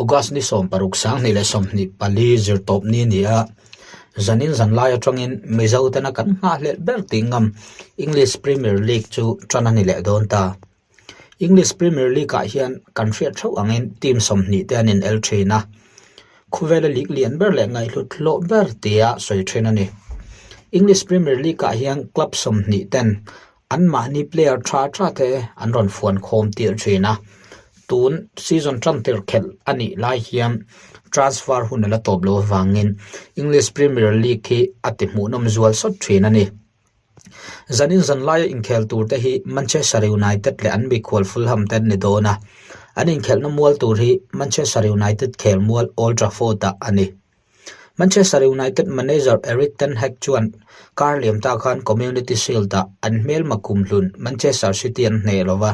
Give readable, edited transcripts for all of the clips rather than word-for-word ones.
August ni 16, 2024 zirtawpni a ni a, zanin zanlai atangin Mizo tena kan nghahhlelh ber tih ngam English Premier League chu tan a ni leh dawn ta. English Premier League ah hian kan hriat theuh angin team 20 te an inel thin a, khawvela league lian ber leh ngaihhlut hlawh ber tia sawi thin a ni. English Premier League ah hian club 20 ten Anmahni player tha tha te an rawn fuan khawm tir thin a, tun season tan tir khelh a nih lai hian transfer hun a la tawp loh avangin English Premier League hi a ti hmuhnawm zual sawt thin a ni. Zanin zan laia inkhel tur te hi Manchester United leh an mikhual Fulham te an ni dawn a, an inkhelhna mual tur hi Manchester United khelmual Old Trafford ah a ni. Manchester United manager Erik ten Hag chuan kar liam ta khan Community Shield-ah an hmelma kumhlun Manchester City an hneh lo va,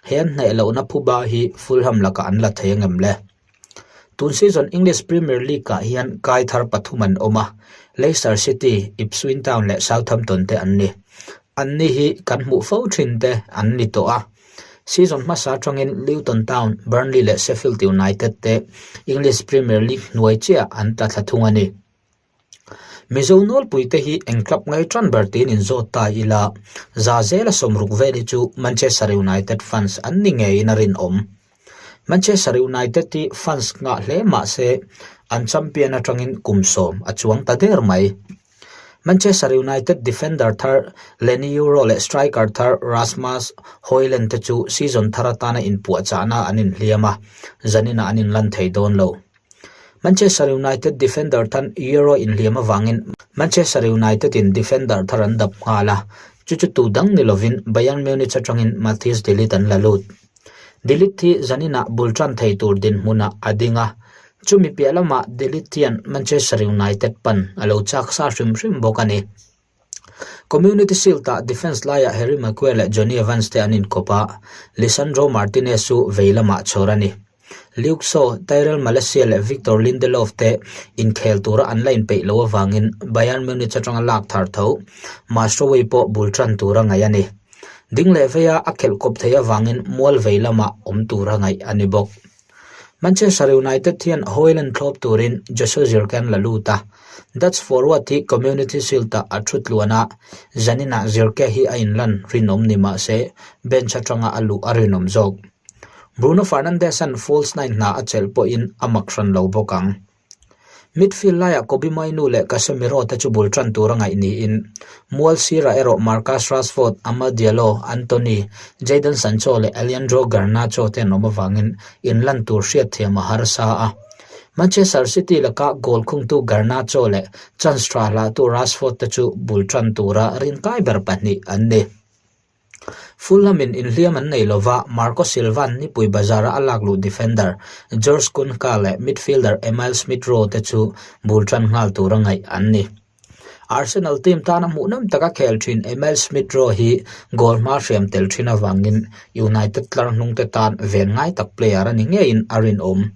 he an hneh lohna phuba hi Fulham lakah an la thei angem le? Tun season English Premier League-ah hian kai thar pathum an awm a, Leicester City, Ipswich Town leh Southampton te an ni. Anni hi kan hmuh fo thin te an ni tawh a. Season hmasa atangin Luton Town, Burnley leh Sheffield United te English Premier League hnuai chiah an tla thla thung a ni. Mizo nawlpui te hi eng club ngai tan ber tiin inzawt ta ila, za zela 60 vel hi chu Manchester United fans an ni ngeiin a rinawm. Manchester United hi fans nghah hle mah se an champion atangin kum 10 a chuang ta der mai. Manchester United defender thar Leny Yoro leh striker thar Rasmus Hojlund te chu season thar atana inpuahchahna an inhliam a, zaninah an inlan thei dawn lo. Manchester United defender thar Yoro inhliam avangin Manchester United in defender thar an dap nghal a, chu chu tu dang ni lovin Bayern Munich atangin Matthijs de Ligt an la lut. De Ligt hi zaninah bul tan thei tur dinhmunah a ding a, chumi piah lamah De Ligt hian Manchester United pan a lo chak sa hrim hrim bawk a ni. Community Shield-ah defence laiah Harry Maguire leh Jonny Evans te an inkawp a, Lisandro Martinez chu vei lamah chhawr a ni. Luke Shaw, Tyrell Malacia leh Victor Lindelof te inkhel tura an la inpeih loh avangin Bayern Munich atanga lak thar tho Mazraoui pawh bul tan tura ngaih a ni. Ding leh veia a khelh kawp theih avangin mual vei lamah awm tura ngaih a ni bawk. Manchester United hian Hojlund thlawp turin Joshua Zirke an la lut a, Dutch forward hi Community Shield-ah a thu tluan a, zaninah Zirke hi a inlan rinawm ni mah se bench atanga a luh a rinawm zawk. Bruno Fernandes-a'n false nine hna a chelh pawhin a mak hran lo bawk ang. Midfield laiah Kobbie Mainoo leh Casemiro te chu bul tan tur a ngaih niin mual sirah erawh Marcus Rashford, Amad Diallo, Antony, Jadon Sancho leh Alejandro Garnacho te an awm avangin inlan tur hriatthiam a harsa a. Manchester City laka goal khungtu Garnacho leh chance tha hlahtu Rashford te chu bul tan tura rinkai ber pahnih an ni. Fulham in inhliam an nei lova, Marco Silva-a'n nipui bazara a lakluh defender George Kuhnka leh midfielder Emile Smith Rowe te chu bul tan nghal tura ngaih an ni. Arsenal team tana hmuhnawm taka khel thin Emile Smith Rowe hi goal hma hriam tel thin avangin United tlar hnungte tan ven ngai tak player a ni ngeiin a rinawm.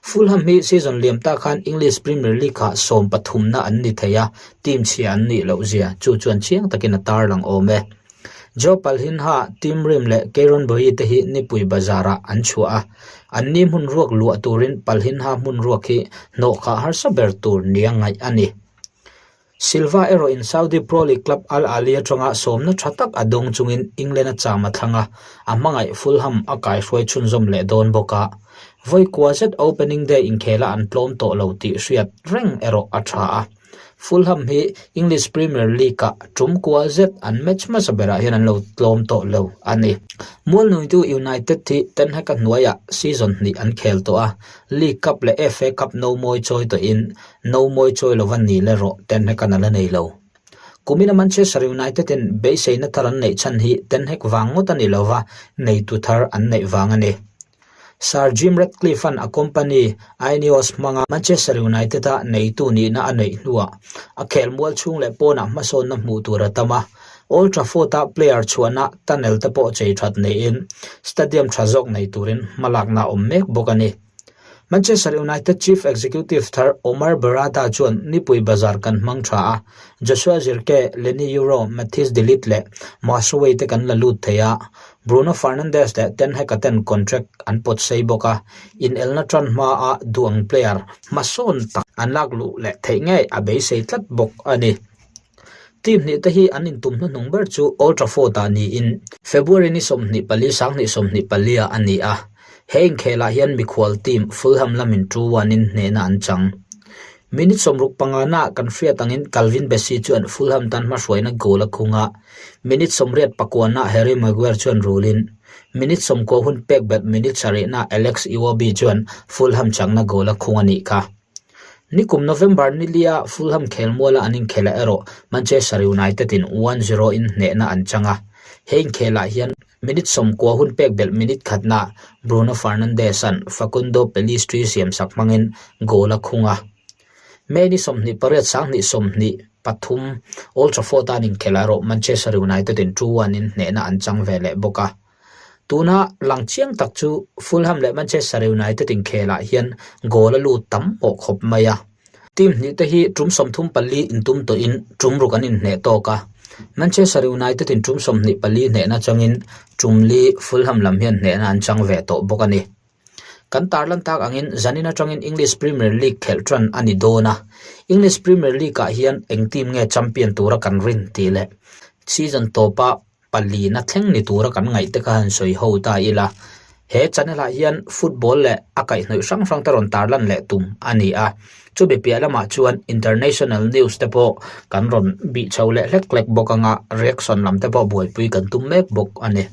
Fulham hi season liam ta khan English Premier League-ah 13na an ni thei a, team chhia an nih loh zia chu chuan chiang takin a tarlang awm e. Joe Palhinha, Tim Ream leh Kieron Bowie te hi nipui bazarah an chhuah a, anni hmun ruak luah turin Palhinha hmun ruak hi hnawhkhah harsa ber tur nia ngaih a ni. Silva erawhin Saudi Pro League club Al Ahly atanga sawmna tha tak a dawng chungin England a cham a thlang a, a hmangaih Fulham a kaihruai chhunzawm leh dawn bawk a. Vawi kua zet opening day inkhela an tlawm tawh lo tih hriat reng erawh a tha a. Fulham hi English Premier League-ah tum kua zet an match hmasa berah hian an lo tlawm tawh lo a ni. Mualnuitu United hi Ten Hag-a hnuaiah season hnih an khel tawh a, League Cup leh FA Cup no mawi chawi tawhin No mawi chawi lova ni le rawh Ten Hag an a la nei lo. Kumina Manchester United in beiseina thar an neih chhan hi Ten Hag vang ngawt a ni lova, neitu thar an neih vang a ni. Sir Jim Ratcliffe an a company INEOS hmanga Manchester United a neitu nihna a neih hnuah a khelmual chhung leh pawnah hmasawnna hmuh tur a tam a, Old Trafford a player chhuahna tunnel te pawh chei that neiin stadium tha zawk nei turin hmalakna a awm mek bawk a ni. Manchester United chief executive thar Omar Berrada chuan nipui bazar kan hmang tha a, Joshua Zirke, Leny Yoro, Matthijs de Ligt leh Mazraoui te kan la lut thei a, Bruno Fernandes leh Ten Hag-a ten contract an pawt sei bawk a, inelna tan hmaa duang player hmasawn tak an lak luh leh theih ngei a beisei tlat bawk a ni. Team hnih te hi an intum hnuhnung ber chu Old Trafford-ah niin February ni 24 2024 ah a ni a, he inkhelah hian mikhual team Fulham lamin 2-1 in hnehna an chang. Minute 65 ah kan hriat angin Calvin Bassey chuan Fulham tan hmahruaina goal a khung a, minute 89 ah Harry Maguire chuan rulin minute 90 hun pek belh minute sarihna Alex Iwobi chuan Fulham chakna goal a khung a nih kha. Nikum November ni lia Fulham khelmuala an inkhelah erawh Manchester United in 1-0 in hnehna an chang a, he inkhelah hian minute 90 hun pek belh minute khatna Bruno Fernandes-a'n Facundo Pellistri siamsak hmangin goal a khung a. May ni 28 2023 Old Trafford-a an inkhelah erawh Manchester United in 2-1 in hnehna an chang ve leh bawk a. Tuna lang chiang tak chu Fulham leh Manchester United inkhelah hian goal a lut tam pawh khawp mai a. Team hnih te hi tum 34 intum tawhin tum ruk an inhneh tawk a. Manchester United in tum 24 hnehna changin tum li Fulham lam hian hnehna an chang ve tawh bawk a ni. Kan tarlan tak angin zanin atangin English Premier League khelh tan a ni dawn a. English Premier League ah hian eng team nge champion tura kan rin tih leh season tawpa palina thleng ni tura kan ngaih te kha han sawi ho ta ila, he channel ah hian football leh a kaihhnawih hrang hrang te rawn tarlan leh tum a ni a, chumi piah lamah chuan international news te pawh kan rawn bih chho leh hlek hlek bawk anga reaction lam te pawh buaipui kan tum mek bawk a ni.